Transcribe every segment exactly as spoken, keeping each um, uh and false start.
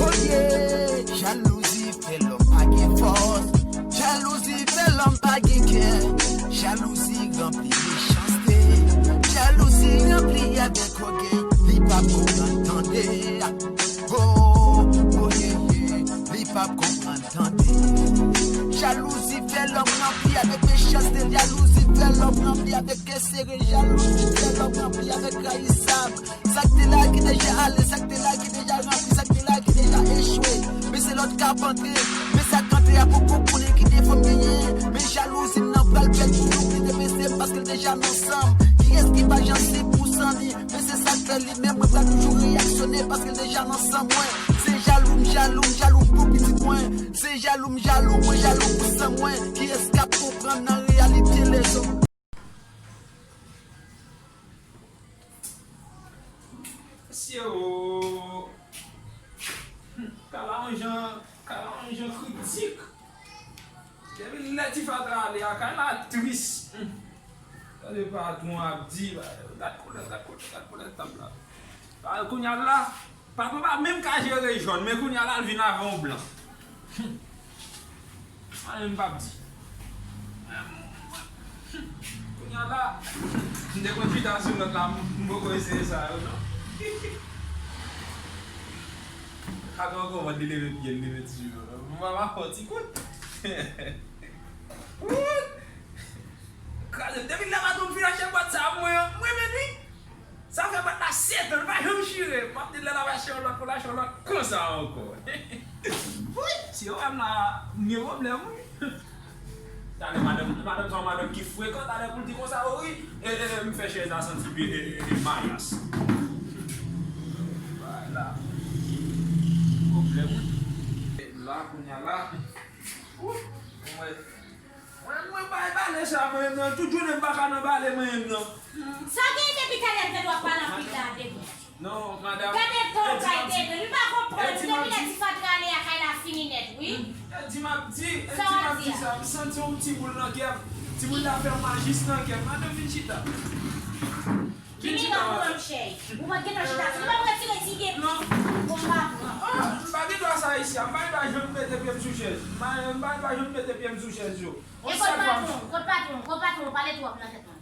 Oye, jalouzi fè lòm pa gen fòs. Jalouzi fè lòm pa gen kè. Jalouzi ranpli mechanste. Jalouzi ranpli avèk ògèy. Li p ap konprann tande. Oh, oh, yeah, yeah. Li p ap konprann tande. Jalouzi fè lòm ranpli avèk mechanste. Jalouzi fè lòm ranpli avèk kè sere. Jalouzi fè lòm ranpli avèk rayisab. Sa k te la ki deja ale, sa k te la ki deja ranpli, sa k te la ki deja echwe. Men se lòt k ap antre, men sa k antre a poko konnen ki defo m genyen. Men jalouzi m nan pral bèl pou nou ki te pese m paske l deja nan san m. Kiyès ki pa jan se pou san li? Men se sa k fè li menm mwen pral toujou reyaksyone paske l deja nan san mwen. Se jalou m jalou, m jalou pou pitit mwen. Se jalou m jalou, mwen jalou pou san mwen. Kiyès k ap konprann nan reyalite lèzòm? Mesye o! Kay la yon jan, kay la yon jan kritik. Depi lè Ti Fatra ale a, kay la tris. Gade patwon ap di, gad koulè, gad koulè, gad koulè tab la. Kounye a la, patwon pa menm ka jere jòn, men kounye a la, l vin avè yon blan. Mwen menm p ap di. Kounye a la, m te konn chita sou nòt la, m poko eseye sa yo, non. Gade kòman li leve pye l, leve ti jilò. Mwen pa fè ti kout. Kraze m. Depi lè patwon m fin achte bwat sa a pou mwen an, m renmen li. Sa fè bwat la sèt an, li pa janm chire. M ap di lè l ap achte yon lòt pou l achte yon lòt konsa ankò. Wi, si yo wè m la, m gen pwoblèm, wi. Talè madanm, madanm sa yon madanm ki frekan, talè pou l di konsa, o wi, e, e, e, m fè chèz la santi byen, e, e, e, mayas. Vwala. Pwoblèm, wi. E la, kounye a la. Ou, mwen, Mwen, mwen bay bale sa, mwen menm nan. Tout jounen m pa ka nan bale, mwen menm nan. Sa w gen depi talè m tande w ap pale anpil la, Dede? Non, madanm. Gade tan w bay Dede. M pa konprann. Depi lè Ti Fatra ale a, kay la fini nèt, wi. Edi m ap di, Edi m ap di sa. M santi yon ti boul nan kè m. Ti boul la fè mal jis nan kè m. Madanm vin chita. Ki mirak ou pran m chèy? Ou pa t gentan chita sou li, pa m retire ti de. Non. Bon, m pa pran. Ah, m pa gen dwa sa isi a. M pa gen dwa janm mete pye m sou chèz. M pa, m pa gen dwa janm mete pye m sou chèz yo. E kot patwon? Kot patwon? Kot patwon? Ou pale twòp nan tèt mwen.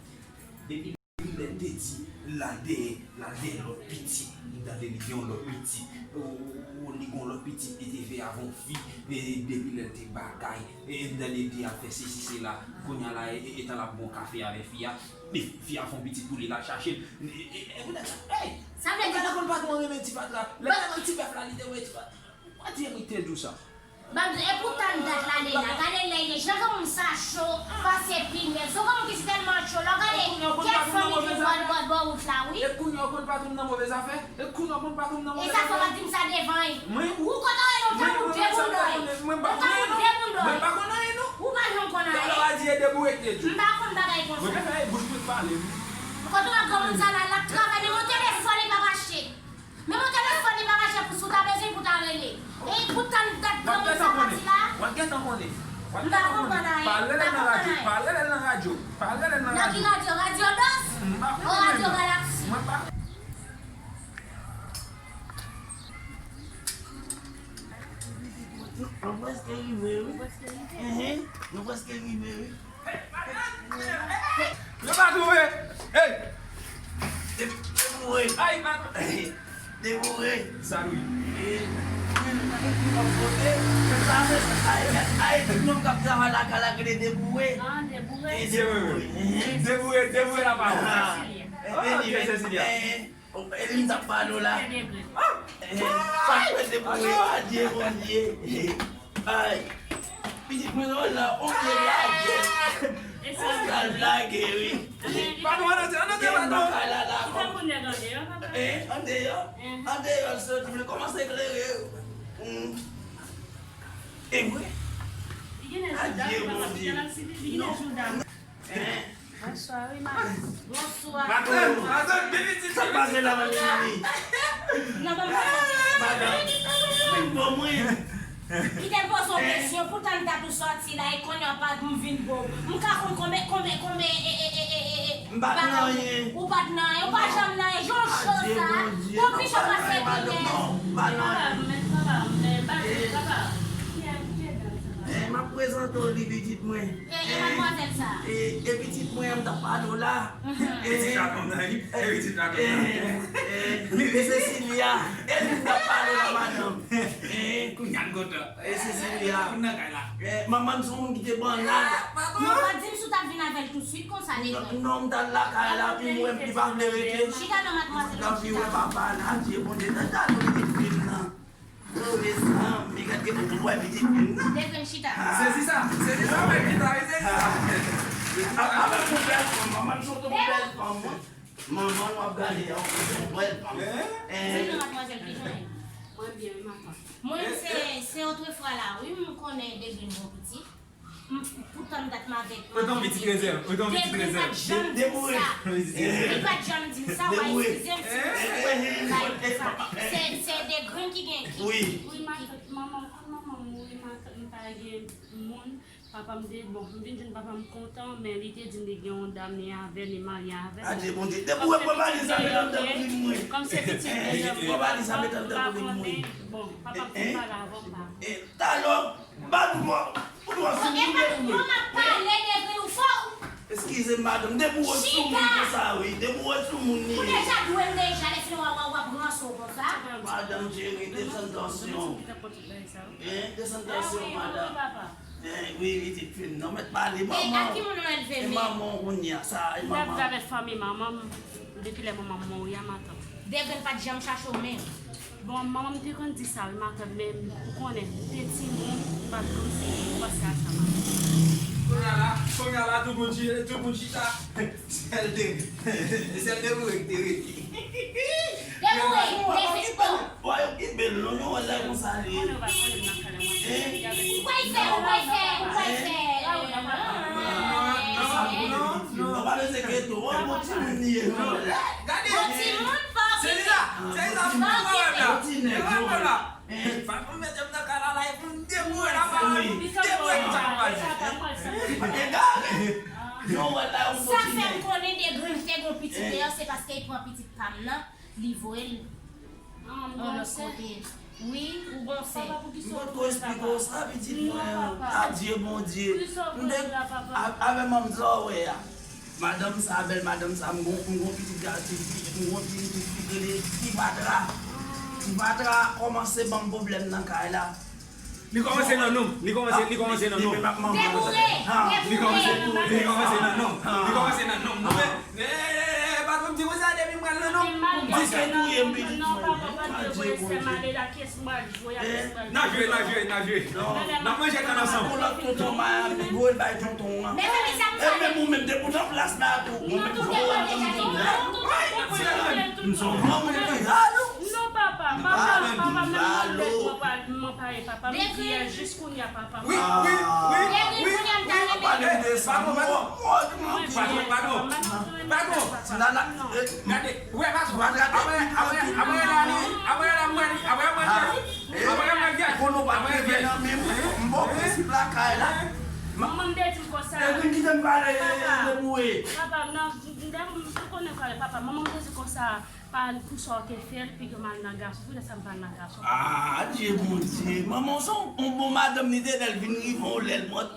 Depi lè l te di l al dèyè, l al dèyè lòt pitit, m tande li gen yon lòt pitit. O, o, o, li gen yon lòt pitit li te fè avè yon fi, e, depi lè l te bagay, e, m tande li te al fè sesi sela, kounye a la, e, e, etan l ap bwè yon kafe avè fi a, men fi a fè yon pitit pou li, l al chache l. E, e, e, e, pou nèg sa, hey! Sa vle di, gade kòman patwon renmen Ti Fatra. Lè l te nan ti bèf la, li te wè Ti Fatra. Ou pa di m te di w sa. Ban m di, e pou tann dat la, Lela. Gade lè l ye. Jan granmoun sa cho, pase pi nèg. Se yon granmoun ki tèlman cho. Lè w gade, kèk fanmi ki vwal bò, bò wout la, wi. E kounye a w konn patwon m nan movèz afè? E kounye a w konn patwon m nan movèz afè? E sa fò w pa di m sa devan l. Mwen, ou konn anyen non, ou tankou de moun dòy. Mwen, mwen pa konn anyen non. Mwen pa konn anyen non. Ou pa janm konn anyen. Talè w a di e deboure k te di w. M pa konn bagay konsa. Mwen te fè bouch mwen pale. Kote w wè granmoun sa la, l ap travay, men yon telefòn li p ap achte. Menm yon telefòn li pa mache pou si w ta bezwen pou ta rele. E pou tann dat granmoun sa pati la. W ap gentan konnen. W ap gentan konnen. M pa konprann anyen. Pa rele l nan radyo. Pa rele l nan radyo. Pa rele l nan radyo. Nan ki radyo? Radyo Dos? M pa konnen menm. O, Radyo Galaksi. Mwen pa. Nou prèske rive, wi. Enhen, nou prèske rive, wi. Yo pa twouve. Hey! Deboure. Ay, pa. Deboure. Salut. Ay, ay, tout moun k ap travay lakay la, ki te deboure. Ah, deboure. Deboure. Deboure, deboure la pawòl. Ah, Cecilia. Oh, e li m t ap pale w la. Eh, sa k fè depi w adye, Bondye. Ay. Pitit mwen nan la, on pye lage. On pral lage, wi. Patwon, antre, antre, patwon. Eh, andeyò. Andeyò, l soti, men kòmanse klere. Hmm. E vre? Adye, Bondye. Non. Eh. Bonswa, wi, madanm. Bonswa. Madanm, madanm, vini isit. Sa k pase la, manmi? Non, ban m pale. Madanm, vin ban mwen. Kite m poze w kesyon, pou tann dat ou sòti la, e kounye a w pa m vin bo. M ka konn konbyen, konbyen, konbyen, e, e, e, e, e, e, m pa t nan anyen. Ou pa t nan anyen, ou pa janm nan anyen. Jan w cho sa, ou pi cho pase pi nèg. Non, m pa nan anyen. M ap prezante w li, pitit mwen. E, e madmwazèl sa? E, e pitit mwen an m t ap pale w la. Pitit la konn nan, wi. E pitit la konn nan. E, e, e Cecilia, e li m t ap pale w la, madanm. E, kounye a m kontan. E Cecilia. Kounye a kay la. E, manman m se yon moun ki te bannal. Non, pa di m si w t ap vin avè l tousuit konsa, Negrin. Non, m t al lakay la, pi mwen, li pa vle rete. Chita non, madmwazèl. Tanpri, wè papa la, Dye Bondye, tande pitit fi m nan. O, mezanmi, gad ki moun wè pitit fi m nan. Negrin, chita. Sezi sa, sezi sa, mwen chita, wi, sezi sa. A, avèk yon bèl fanm, manman m se yon bèl fanm, wi. Manman w ap gade a, yon bèl fanm. Di non, madmwazèl, kijan w ye? Mwen byen, wi, matant. Mwen, se, se otrefwa la, wi, m konnen Degrin bon pitit. M, pou tann dat m avèk Degrin. Ou t yon pitit rezèv, ou t yon pitit rezèv. Degrin pa t janm di m sa. Li pa t janm di m sa, w a eskize m si m bay sa. Se, se Degrin ki gen, ki, wi, ki, ki. Manman, manman m mouri, matant m pa gen moun. Papa m te, bon, m vin jwenn papa m kontan, men li te di m li gen yon dam, li avè l, li marye avè l. Adye Bondye. Depi w wè pran valiz la, met anndan pou vin mwen. Kòm se pitit dezòm, pran valiz la, met anndan pou vin mwen. Bon, papa m fin pale avè w, pa. E, talò, ba nou, ou dwe sou moun, depi w wè. Bon, m ap pale, depi ou fò. Eskize m, madanm, depi w wè sou moun konsa, wi, depi w wè sou moun li ye. Ou deja dwe m deja, lè fin w a, w a, w ap ranse w konsa. Madanm cheri, desann tansyon. Hein, desann tansyon, madanm. Hein, wi, pitit fi m nan, mèt pale, manman. E a ki moun ou elve men? E manman w kounye a, sa, e manman. M t ap viv avèk fanmi manman m depi lè manman m mouri a, matant. Degrin pa t janm chache w menm. Bon, manman m te konn di sa, wi, matant, men ou konnen, m te timoun, m pa t konn si m panse a sa, matant. Kounye a la, kounye a la, tout moun chi-, tout moun chita. Sèl de, sèl de mwen ki te rete. Demoure, demoure. Wa yo kite l non, yo wè l la konsa li ye. Ou pral fè, ou pral fè, ou pral fè. Non, non, non, non. Ou pa bezwen kite, wè bon timoun li ye, non. Gade. Bon timoun, pa okipe. Se li la, se li la, bon timoun la. Bon timoun la. Fòk nou mete m nan kay la, la, epi m demoure la, pa demoure m sa pase. Egare. Yo wè l la, yon bon timoun. Sa fè m konnen Degrin te gon pitit deyò, se paske li pran pitit pa m nan. Li voye l yon lòt kote. Wi, ou gon sè. Mwen ko esplike w sa, pitit mwen an. Adye Bondye. M te, a-, avè manman sa w wè a. Madanm sa, bèl madanm sa, m gon, m gon pitit gason, m gon pitit fi ki rele Tipatra. Tipatra kòmanse ban m pwoblèm nan kay la. Li kòmanse nan nonm. Li kòmanse, li kòmanse nan nonm. Depi m ap manman. Demoure. Li kòmanse, li kòmanse nan nonm. Li kòmanse nan nonm. Ou wè? Eh, eh, eh, patwon m di konsa depi m pral nan nonm. Diske touye m pitit mwen. N a jwe, n a jwe, n a jwe. N ap manje kann ansanm. Pou lòt tonton Miami, voye l bay tonton an. Mezanmi, sa m pa. E menm ou menm, te poutan plas la tou. Ou menm, voye l bay tonton an. M se yon granmoun ki jalou. Non, papa, papa, papa, menm mwen pral, mwen pral, papa, m di a jis kounye a, papa. Wi, wi, wi, wi. Wi, w ap pale m de sa. Patwon, patwon, patwon. Patwon. Gade, ou wè patwon. Apre, apre, apre la, li, apre la, mwen, li, apre mwen, apre mwen, gade. Konnen w pa t leve nan men m, m ba w prensip lakay la. Manman m te di m konsa. Epi kite m pale, demoure. Papa, nan, m te konnen pale, papa. Manman m te di konsa. Pa pou sa w te fè l, piga m al nan gason. Pou lè sa m pa al nan gason. Ah, Dye Bondye. Manman w se yon bon madanm li te lè l vin rive yon lè l pran.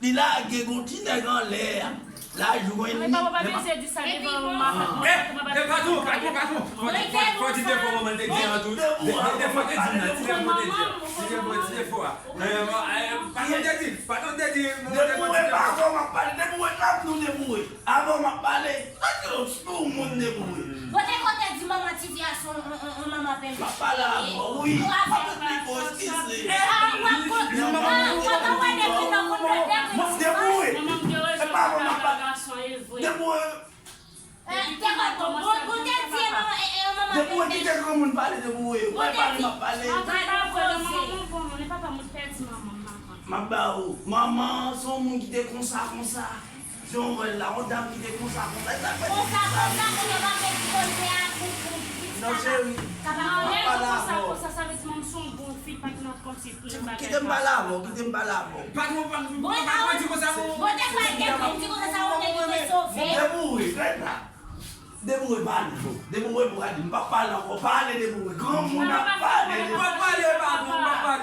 Li lage gon ti nèg anlè a. La jwenn li. Papa pa bezwen di sa devan manman. Eh, eh, patwon, patwon, patwon. Fò, fò, fò di defo manman l te di an tou. De, de, defo te di m nan, ti defo te di an. Ti defo, ti defo a. Eh, bon, eh, patwon te di, patwon te di, manman te di. Demoure, pa fò m ap pale, demoure, n ap nou demoure. Avan m ap pale, gade yon sou moun demoure. Bon, te konn te di manman ti fi a se yon, yon, yon, yon manman pèl. M ap pale avè w, wi. M ap esplike w, eskize. Ah, w ap konn, ah, w ap wè depi nan konn de demoure. Demoure. E pa avan m ap pale. Demoure. Eh, te konn, bon, bon, bon, te di, eh, eh, manman pèl. Demoure, kite granmoun pale, demoure. W ap pale, m ap pale. Manman, manman, manman, papa, mwen pèdi manman, manman. M ap ba ou. Manman, se yon moun ki te konsa, konsa. Jan w wè l la, yon dam ki te konsa, konsa. E sa k fè konsa, konsa, pou yo pa fè ti koze a, pou, pou pitit la pa kapab. Non, cheri. Non, lè l di konsa, konsa, sa vle di manman se yon bon fi, pa t nan kòmsi, kite m pale avè w, kite m pale avè w. Patwon, patwon, patwon di konsa, bon, te kwè ke di konsa, sa yon nèg ki te sove. Demoure, rete la. Demoure, pale. Demoure, pou gade, m p ap pale ankò. Pale, demoure. Granmoun ap pale, demoure. M p ap pale, patwon, m p ap pale.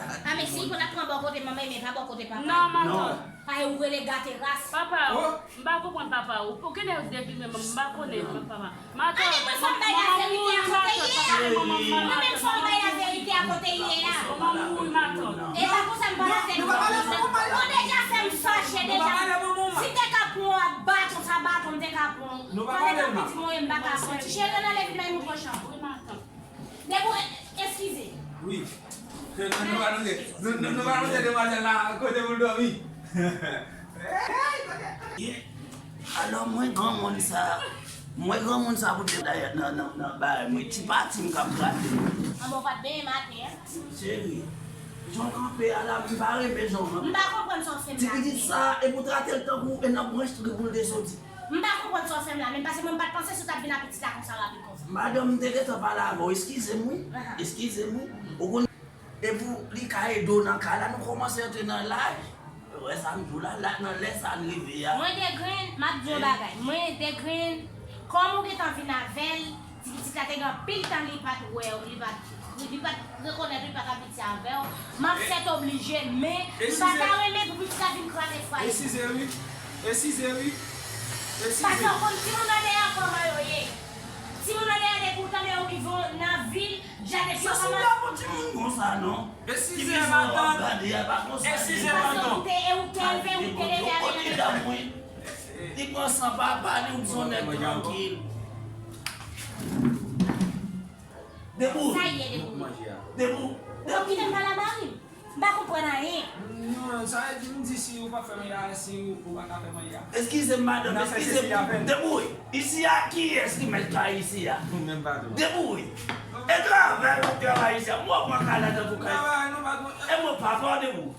Ah, men si konn ap pran bò kote manman, men pa bò kote papa. Non, matant. Pa ou rele gate ras. Papa, m pa konprann papa ou. Pou kilè ou depi men m pa konnen papa. Matant, manman mouri, matant, papa, manman mouri, matant. Manman mouri, matant. E pa konsa m pale avè nou. Ou deja fè m fache deja. Si te ka pran w ak baton, sa baton m te ka pran w. Pandan m ap piti mwen, m pa ka pran. Ti cheri, ann ale vin bay nou pran chanm. Wi, matant. Debou, eskize. Wi. Nou, nou, nou, nou, nou, nou pa lonje demwazèl la kote pou l dòmi. Alò, mwen granmoun sa, mwen granmoun sa pou te dayè nan, nan, nan bagay mwen, ti pati m k ap grate. Ann, bon, pa t benyen maten, en? Cheri, jan w kanpe a la, m pa renmen jan w kanpe. M pa konprann sa w fè m la. Ti pitit sa, epi w trate l tankou e nan branch tribou l te soti. M pa konprann sa w fè m la, menm paske mwen m pa t panse si w t ap vin ak pitit la konsa rapid konsa. Madanm, m te gentan pale avè w, eskize m wi, eskize m wi. Ou konn, epi li ka ede w nan kay la, nou kòmanse antre nan laj. Ou wè sa m di w la, la, nan lè sa n rive a. Mwen te grenn, m ap di w yon bagay. Mwen te grenn, kòm ou gentan vin avè l, ti pitit la te gen anpil tan li pa t wè w, li pa t, li pa t rekonèt ou, li pa t abitye avè w. M ap sètoblije, men m pa ta renmen pou pitit la vin kraze fwaye. Eskize wi. Eskize wi. Eskize. Paske w konn timoun nan deyò kòman yo ye. Timoun nan deyò depi w tande yo rive nan vil, deja depi yo kòmanse. Sa sou la pou timoun konsa non. Eskize matant. Eskize matant. Paske w te, e ou te leve, ou te leve avè l. Li pran san papa li, ou bzwen nèg trankil. Debou. Sa ye, Debou? Debou. Debou. Kite m pale a mari m. M pa konprann anyen. Non, sa vle di, m di si ou pa fè manje a, si ou pa ka fè manje a. Eskize m, madanm, eskize m. Debou. Isi a, kiyès ki mèt kay isi a? Debou. E travay w ap travay isi a. Mwen pran kay la tankou kay. E mwen papa w, Debou.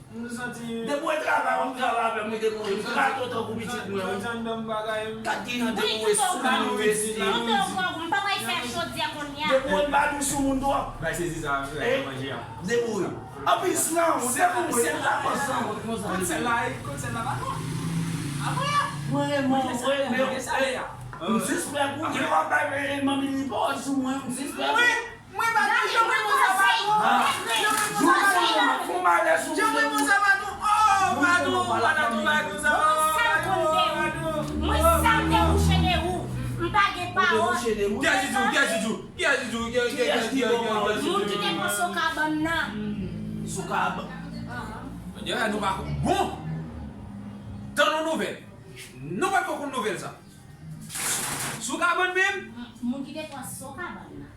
Debou e travay w ap travay avè mwen, Debou e m trato tankou pitit mwen wi. Kat ki nan Debou e sou mwen isi. M pa pral fè chodyè kounye a. Debou e m pa dou sou moun twòp. Bay sezi sa, manje a. Debou e. Anpi san w, Debou e m ta pran san w konsa. Kot sèl la, kot sèl la pa twòp. Apre a. Mwen renmen w, mwen renmen w. M sispèk ou, gen w ap bay manmi li pawòl sou mwen, m sispèk ou. Mwen pa di, jan mwen konsa pa bon. Jan mwen konsa pa bon. Jan mwen konsa pa bon. Oh, pa bon, pa bon, pa bon, sa. Mwen sa m te kouche de ou. M pa gen pawòl. Kiyès ki di w, kiyès ki di w, kiyès ki di w, kiyès ki di w? Moun ki te pran sou kabann nan. Sou kabann. Yo, nou pa bon. Tann yon nouvèl. Nou pa t konn nouvèl sa. Sou kabann menm? Moun ki te pran so kabann nan.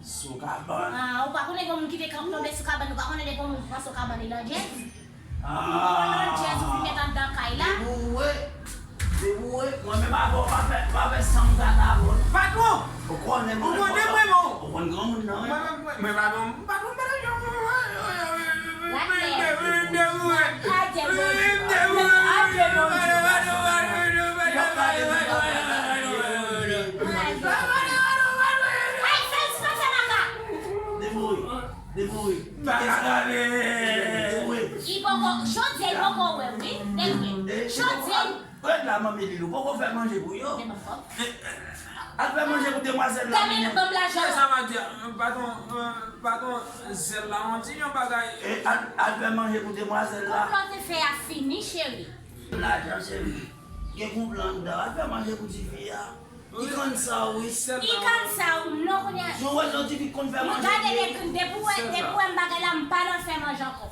So kabann? Ah, ou pa konnen gen moun ki te kanpe sou kabann, ou pa konnen depi yon moun pran so kabann li nan djèz? Ah. Ou pran nan djèz, ou vin met anndan kay la. Deboure. Deboure. Mwen menm avè w pa fè, pa fè san m gade avè w. Patwon! Ou konn Mwen pa gon, m pa gon bagay yo. Adye Bondye. Adye Bondye. Ay, fè l sipòte maka. Demouri. Demouri. Bagay. Li poko, jodi a li poko wè wi. Jodi a. Rèd la manmi Lilou, poko fè manje pou yo. Men mwen pòp. Al fè manje pou demwazèl la. Tèmine ban m lajan. Sa va di, patwon, patwon, zèl la, on ti yon bagay. E al al fè manje pou demwazèl la. Konplo te fè a fini, cheri. Lajan cheri. Gen konplo anndan. Al fè manje pou tifi a. Li konn sa wi. Li konn sa wi, non, kounye a. Yon wè jan tifi konn fè manje. Gade depi depi w wè depi w wè m bagay la, m pa nan fè manje ankò.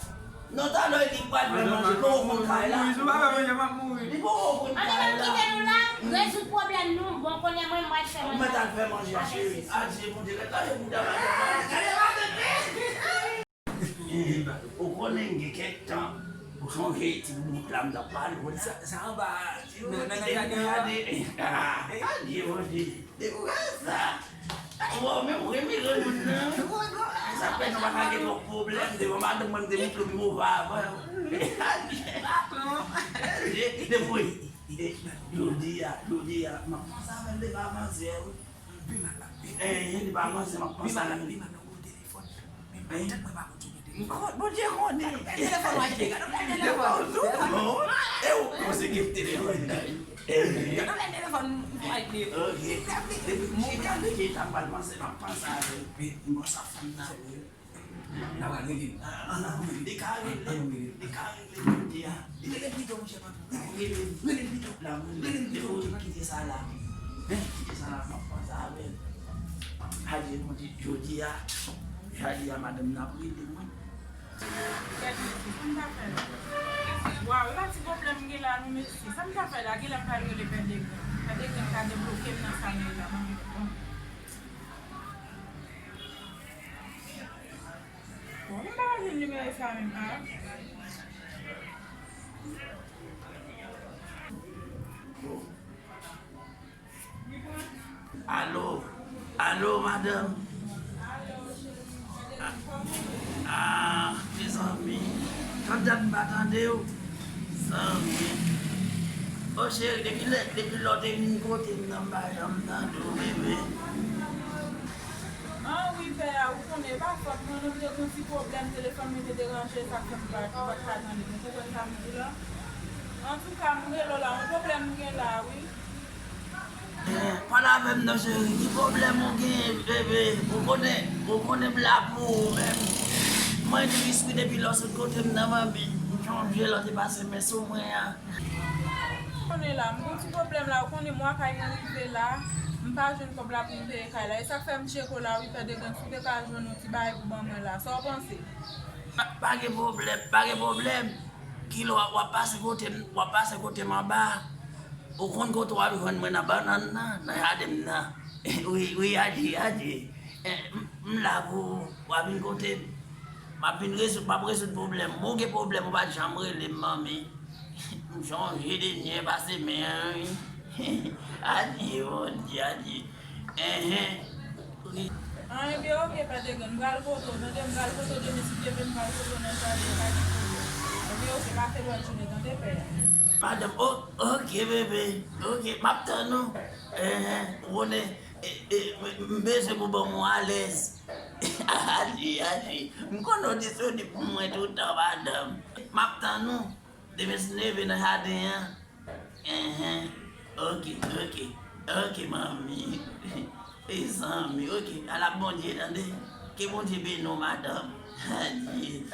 Non, talè li pral fè manje, poko konn kay la. Wi, si w pa fè manje, m ap mouri. Li poko konn Ann kay nou la. Kite nou la, rezoud pwoblèm nou, bon, konnen mwen, m pral fè Ou manje. Mèt al fè manje, cheri. Adye, Bondye, gade, gade, gade, gade. Ou konnen gen kèk tan, ou sonje ti bout la m t ap pale, ou di sa, sa anba, nan, nan, nan jaden an. Adye, Bondye. Depi w gade sa. Bon, men ou renmen granmoun nan. Sa fè nou pa ka gen twòp pwoblèm. Devan madanm mwen, m te moutre w pi move avan. Depi jodi a, jodi a, m ap panse avè l, li pa avanse. Eh, li pa avanse, m ap panse avè l. Bondye konnen. Telefòn w achte, gade yon telefòn. E ou konn se gen telefòn nan. Gade yon telefòn m achte. Ok. Depi m chita, depi chita, m pral panse, m ap panse avè l. Bon, sa fanm nan. N a pral regle. Li ka regle. Li ka regle jodi a. Rele m pito, monchè, pa twò. Rele m. Rele m pito. Rele m pito, monchè, pa kite sa la. Kite sa la, m ap panse avè l. Adye, Bondye, jodi a. Jodi a, madanm nan ap rele mwen. Gad mesye, sa m ta fè la? Waw, e pa ti pwoblèm m gen la non mesye. Sa m ta fè la? Genlè m pral rele Pè Degren. Pè Degren ka debloke m nan sa m ye la. Bon. Bon, m pa ka jwenn nimewo sa menm, a. Alo, alo, madanm. Ah, mezanmi. Tann dat m pa tande w. Zanmi. O cheri, depi lè, depi lè w te vin kote m nan, m pa janm tande w, bebe. An wi, pè a, ou konnen, e pa fòt mwen, non, m te gen yon ti pwoblèm, telefòn mwen te deranje, sa k fè m pa, pa t ka tande. Ou konprann sa m di la? Antouka, m rele w la, yon pwoblèm m gen la, wi. Eh, pale avè m non, cheri. Ki pwoblèm ou genyen, bebe? Ou konnen, ou konnen m la pou ou menm. Mwen tris wi depi lè w sot kote m nan, manmi. M sonje lè w te pase men sou mwen an. Ou konnen la, m gen yon ti pwoblèm la. Ou konnen mwa kay mwen rive la. M pa jwenn kòb la pou m peye kay la. E sa k fè m tcheke w la wi, Pè Degren, si w te ka jwenn yon ti bagay pou ban mwen la. Sa w panse? Pa, pa gen pwoblèm, pa gen pwoblèm. Kilè w ap, w ap pase kote m, w ap pase kote m anba. Ou konn kote w ap jwenn mwen nan bannann nan, nan jaden m nan. Wi, wi, Adye, Adye. Eh, m, m la pou ou, w ap vin kote m. M ap vin rezoud, m ap rezoud pwoblèm. Bon, gen pwoblèm, ou pa t janm rele m, manmi. M sonje dènye pase men an, wi. Adye, Bondye, adye. Enhen. Wi. An, ebyen, oke, pa de grenn. M pral kote w, tande? M pral kote w demen, si Dye vle, m pral kote w nan jaden, pa gen pwoblèm. Ebyen, oke, pase bòn jounen, tande, pè a? Madanm, o-, oke, bebe. Oke, m ap tann ou. Enhen, ou konnen, e, e, m, m bezwen pou ban m yon alèz. Adye, adye. M konnen w disponib pou mwen toutan, madanm. M ap tann ou. Demen si Dye vle nan jaden an. Enhen. Oke, oke. Oke, manmi. Mezanmi, oke. Al ak Bondye, tande. Ke Bondye beni w, madanm. Adye.